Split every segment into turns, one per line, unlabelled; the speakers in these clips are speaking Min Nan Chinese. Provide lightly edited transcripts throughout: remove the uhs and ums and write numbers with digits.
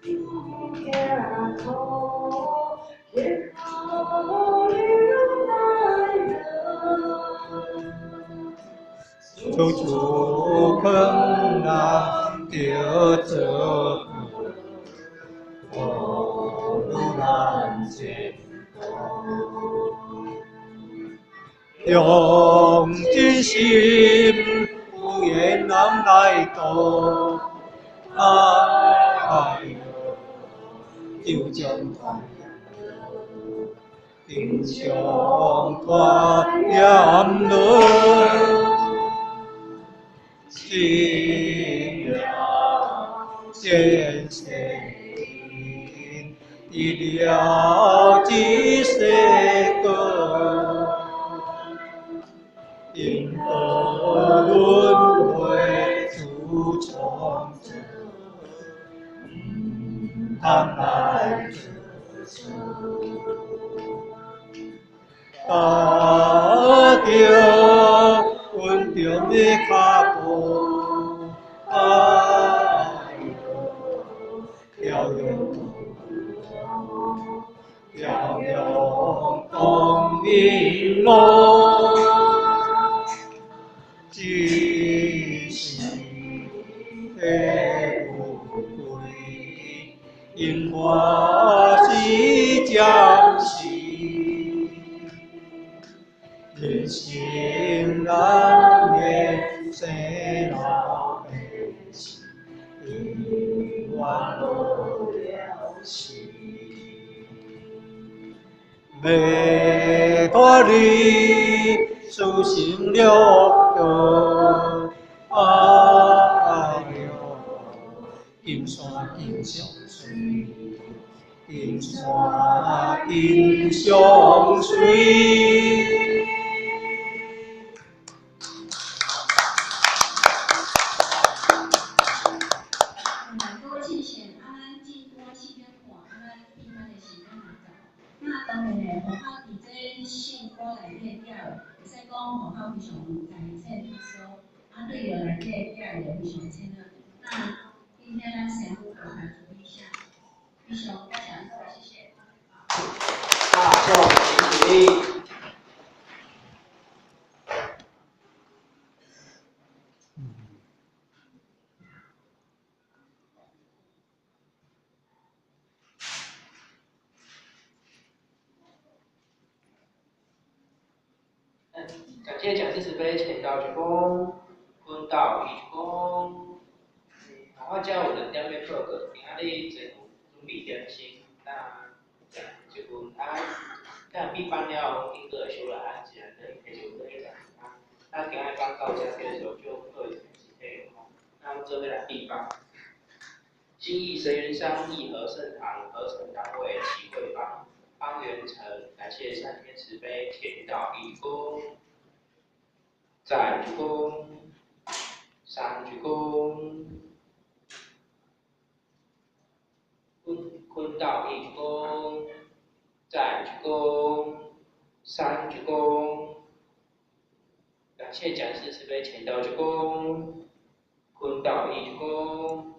愈行苦，刻苦愈难得。
处处困难着做伙，无路难前途。用真心，有缘人来度，哎哟，就将团顶上大炎轮，心了前世因，得了这世果。因果轮回诸重生，毋通来做错。踏著稳重的跤步，哎哟，飘扬飘扬光明路。只是的富贵，因我是暂时，人生难免生老病死，因缘无了时，欲脫離死生六道，哎喲，金山金相隨，金山金相隨。
各位庆贤，啊，咱进度7点半，啊，咱闭班的时间嘛到。那当然嘞，户口佇這信歌內底寄，會使講戶口非常在冊所，啊，對內底寄也非常清楚。那今天咱先來注意一下，非常感謝各位，謝謝。
大眾請起立。感謝講師慈悲，前道鞠躬，坤道一鞠躬。好，我遮有兩點欲報告，今仔日坐準備點心，那食一份啊，等閉班了後，經過收來啊，自然就摕一份去食。啊，那今仔講到這結束，就各位身體吼，那阮做伙來閉班。新義神元鄉義和聖堂合成單位齊會方方元成，感謝上天慈悲，前道一鞠躬，再鞠躬，三鞠躬，坤坤道一鞠躬，再鞠躬，三鞠躬，感謝講師慈悲，前道鞠躬，坤道一鞠躬。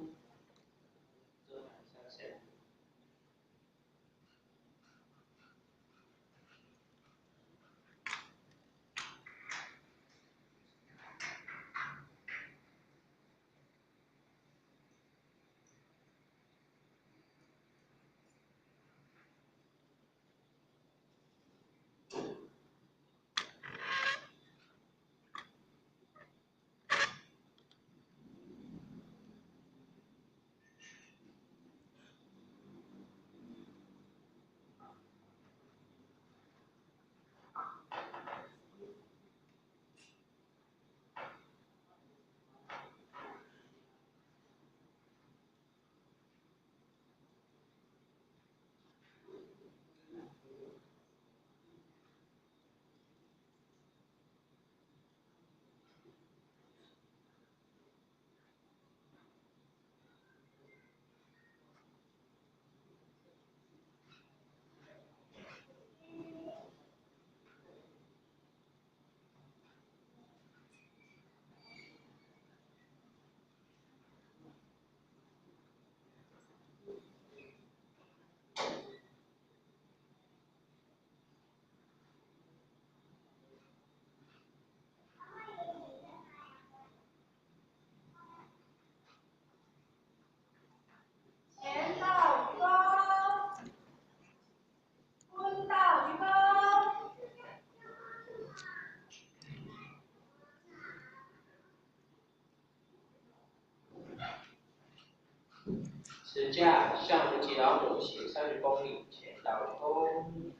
持架向无极老母行30公里，前倒鞠躬，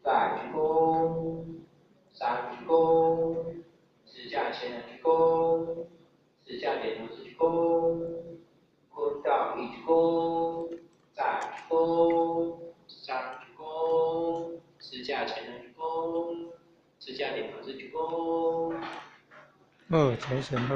再鞠躬，三鞠躬，持架前两鞠躬，持架点头四鞠躬，坤道一鞠躬，再鞠躬，三鞠躬，持架前两鞠躬，持架点头四鞠躬。
好，财神好。